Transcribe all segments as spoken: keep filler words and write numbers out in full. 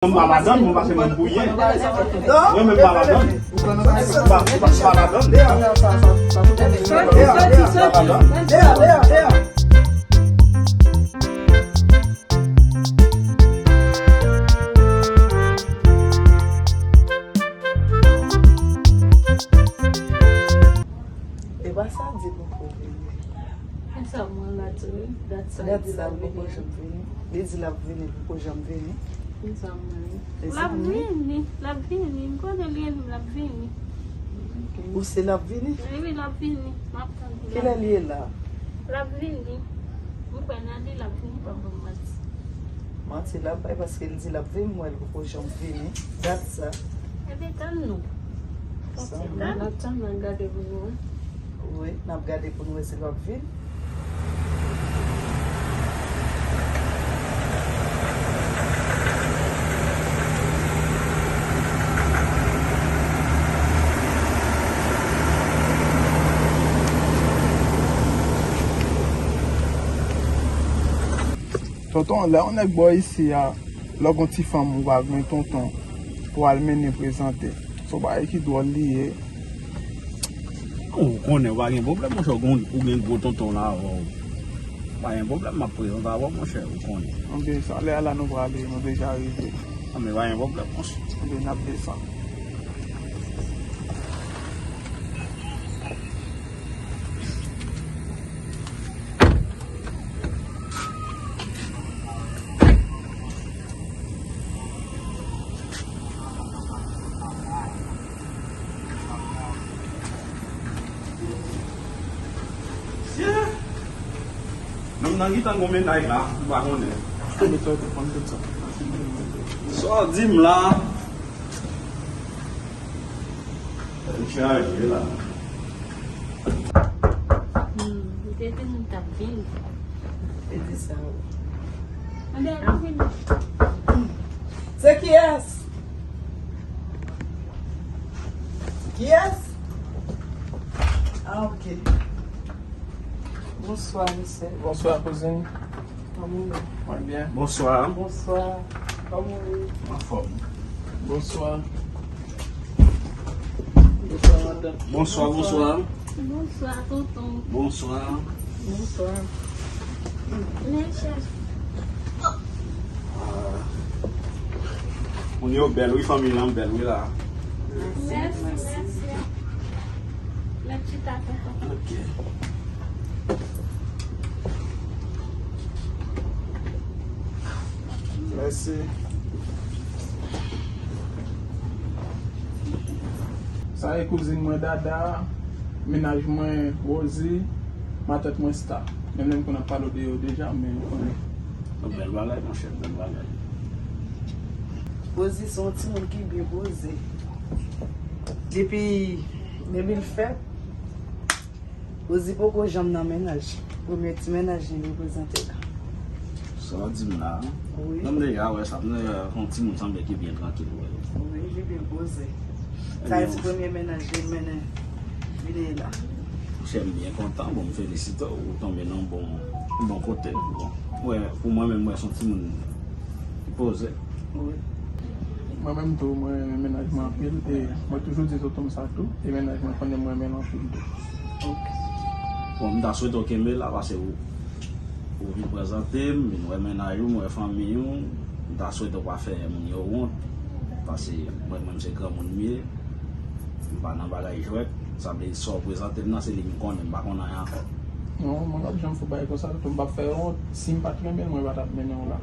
Mwen pa ladann, mwen, paske mwen bouyen. Mwen menm pa ladann. Mwen pa, mwen pa ladann. Soti, soti, soti. E pa sa di poko vini. E sa mwen la tou, wi. Dat sa li di l ap vini. Li di l ap vini, li poko janm vini. E sa mwen, wi. L ap vini, l ap vini. M konnen li ye, l ap vini. Ou se l ap vini? Wi, wi, l ap vini. M ap tann li. Kilè li ye la? L ap vini. M kwè nan li, l ap vini, pa ban m manti. Manti l ap bay paske l di l ap vini, m wè l poko janm vini. Dat sa. Ebyen, tann nou. Sa vre. N ap tann, n ap gade pou nou wè. Wi, n ap gade pou nou wè si l ap vin. Tonton, lè yon nèg bò isi a, lè w gon ti fanm ou pa gen tonton pou al mennen prezante. Se yon bagay ki dwòl li ye. Ou konnen, ou pa gen pwoblèm, monchè, ou gen, ou gen gwo tonton la avè w. Pa gen pwoblèm, m ap prezante avè w, monchè, ou konnen. Anben, sa lè a la nou prale, nou deja rive. Anben, pa gen pwoblèm, monchè. Anben, n ap desann. Nonm nan gentan gon mennaj la, ou pa konnen. Sa w di m la? Li chaje la. Hmm, li te di nou t ap vin. Li te di sa, wi. Anben, nou vini. Se kiyès? Kiyès? Ah, ok. Bonswa, mesye. Bonswa, kouzin. Kòman w ye? Mwen byen. Bonswa. Bonswa. Kòman w ye? Anfòm. Bonswa. Bonswa, madanm. Bonswa, bonswa. Bonswa, tonton. Bonswa. Bonswa. Men chèf. Ah. Moun yo bèl, wi, fanmi lan bèl, wi, la. Mèsi, mèsi. Mèt chita, tonton. Ok. Mèsi. Sa e kouzin mwen Dada, mennaj mwen Rosie, matant mwen Sta. Menm lè m konn ap pale w de yo deja, men ou konnen. Yon bèl bagay, monchè, bèl bagay. Rosie se yon timoun ki byen poze. Depi, depi l fèt, Rosie poko janm nan mennaj. Premye ti mennaj li reprezante la. Sa w di m la? Wi. Non, m deja wè sa. M deja wè yon timoun sanble ki byen trankil, wè. Wi, li byen poze. Sa vle di premye mennaj li mennen vini la. Monchè, m byen kontan. Bon, m felisite w. Ou tonbe nan bon, bon kote. Bon, wè, pou mwen menm, wè, se yon timoun ki poze. Wi. Mwen menm tou, mwen renmen mennaj mwen anpil, e mwen toujou di tonton m sa tou, e mennaj mwen konnen mwen renmen l anpil tou. Ok. Bon, m ta swete w kenbe la, paske ou, ou vin prezante m, vin wè mennaj ou, m wè fanmi ou, m ta swete w pa fè moun yo wont, paske mwen menm se granmoun m ye, m pa nan bagay jwèt, sa vle di sa w prezante m nan, se li m konnen, m pa konn anyen ankò. Non, mwen p ap janm fè w bagay konsa, tonton, m p ap fè w wont, si m pa t renmen l, mwen pa t ap mennen w la.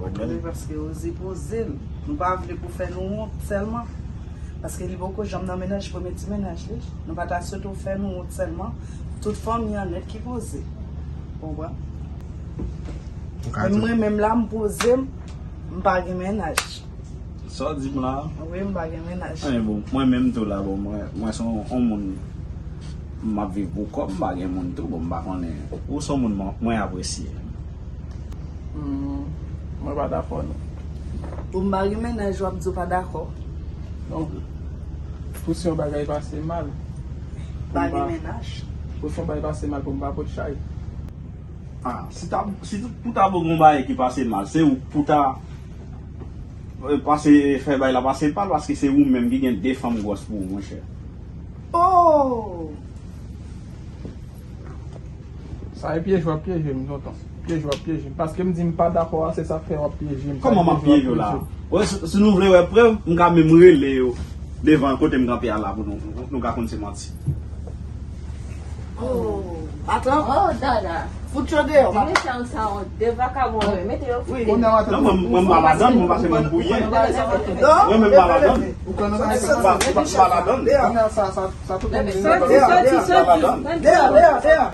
Wi, paske Rosie poze l. Nou pa vle pou fè nou wont sèlman. Paske li poko janm nan mennaj, premye ti mennaj li. Nou pa ta swete w fè nou wont sèlman. Tout fanmi an nèt ki poze. Ou konprann? Menm mwen menm la, m poze m, m pa gen mennaj. Sa w di m la? Wi, m pa gen mennaj. Anyen, bon, mwen menm tou la, bon, mwen, mwen se yon, yon moun, m ap viv pou kò m, m pa gen moun tou, bon, m pa konnen. Ou se yon moun mwen, mwen apresye. Hmm, mwen pa dakò, non. Ou m pa gen mennaj, w ap di w pa dakò? Non. Pou si yon bagay pase mal, pou m pa gen mennaj. Pou si yon bagay pase mal, pou m pa pot chay. Ah, si ta, si pou ta bon gon bagay ki pase mal, se ou pou ta, Eh, pase, eh, fè bay la pase pa l, paske se ou menm ki gen de fanm gwòs pou ou, monchè. Oh! Sa e pyeje w ap pyeje m, tonton. Pyeje w ap pyeje m. Paske m di m pa dakò a, se sa k fè w ap pyeje m. Kòman m ap pyeje w la? Wè, si, si nou vle wè prèv, m ka menm rele yo devan kote m kanpe a la pou nou, nou ka konn se manti. Oh, atan. Oh, dada. Fout yo deyò, papa. Mete yo sa, de vakabon yo. Mete yo fout. Non, mwen, mwen pa ladann, mwen pase mwen bouye. Non, mwen menm pa ladann. Mwen pa, pa, pa ladann. Sa, sa, sa tout moun deyò, deyò, deyò. Deyò, deyò, deyò.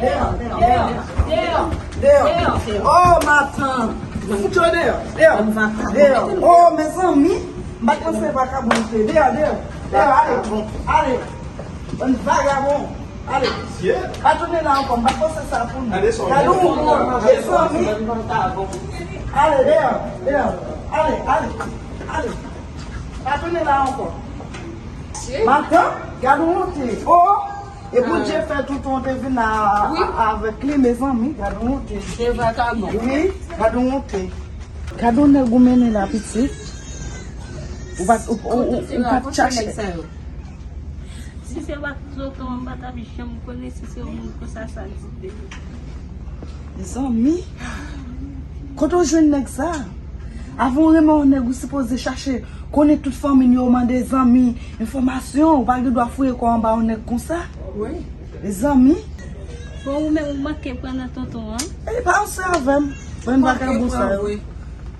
Deyò, deyò, deyò. Deyò. Oh, matant. Fout yo deyò. Deyò. Deyò. Oh, mezanmi. M pa t panse vakabon te. Deyò, deyò. Deyò, ale. Ale. Bann vagabon. Ale. Pa tounen la ankò, m pa t panse sa pou nou. Gade yon moun, mezanmi. Ale, deyò, deyò. Ale, ale, ale. Pa tounen la ankò. Matant, gade yon wonte. Oh, e Bondye fè tonton te vin a, a, avèk li, mezanmi, gade yon wonte. Se vagabon. Wi, gade yon wonte. Gade yon nèg ou mennen la, pitit. Ou pa t, ou, ou, ou, ou pa t chache. Si se pa t tonton an, m pa t ap janm konnen si se yon moun konsa sa di de li. Mezanmi, kote w jwenn nèg sa? Avan w renmen yon nèg, ou sipoze chache konnen tout fanmi l yo, mande zanmi enfòmasyon. Ou pa gen dwa fouye kò w anba yon nèg konsa. Wi. Mezanmi. Bon, ou menm ou manke pran nan tonton an. E pa ansanm avè m. Bann vakabon sa yo.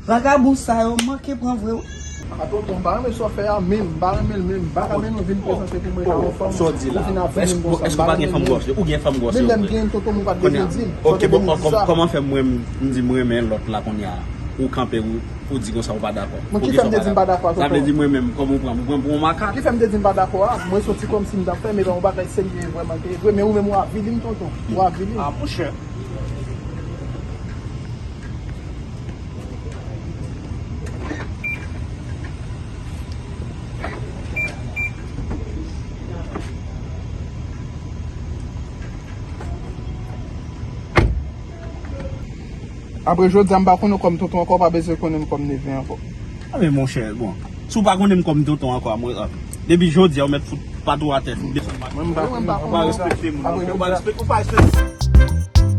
Vakabon sa yo manke pran vre wi. A tonton, m pa renmen sa w fè a menm, m pa renmen l menm, m pa ka menm vin prezante pou mwen avè yon fanm. Sa w di la? Èske, èske w pa gen fanm gwòs? Ou gen fanm gwòs? Menm lè m gen tonton, m pa t bezwen di l. Ok, bon, kòman fè mwen m di m renmen lòt la kounye a? Ou kanpe, ou, ou di konsa ou pa dakò. Mwen ki fè m te di m pa dakò a tonton? Sa vle di mwen menm, kòman ou pran m? Ou pran m pou yon makak? Ki fè m te di m pa dakò a? Mwen santi kòmsi m t ap fè, men yon bagay serye vrèman te ye vre, men ou menm ou avili m tonton, ou avili m. Ah, monchè. Apre jodi a, m pa konnen w kòm tonton ankò, w pa bezwen konnen m kòm neve ankò. A men monchè, bon. Si w pa konnen m kòm tonton ankò, mwen, ah, depi jodi a, ou mèt fout patou atè, fout desann. Mwen, m pa, m pa respekte moun, ou pa respekte, ou pa respekte.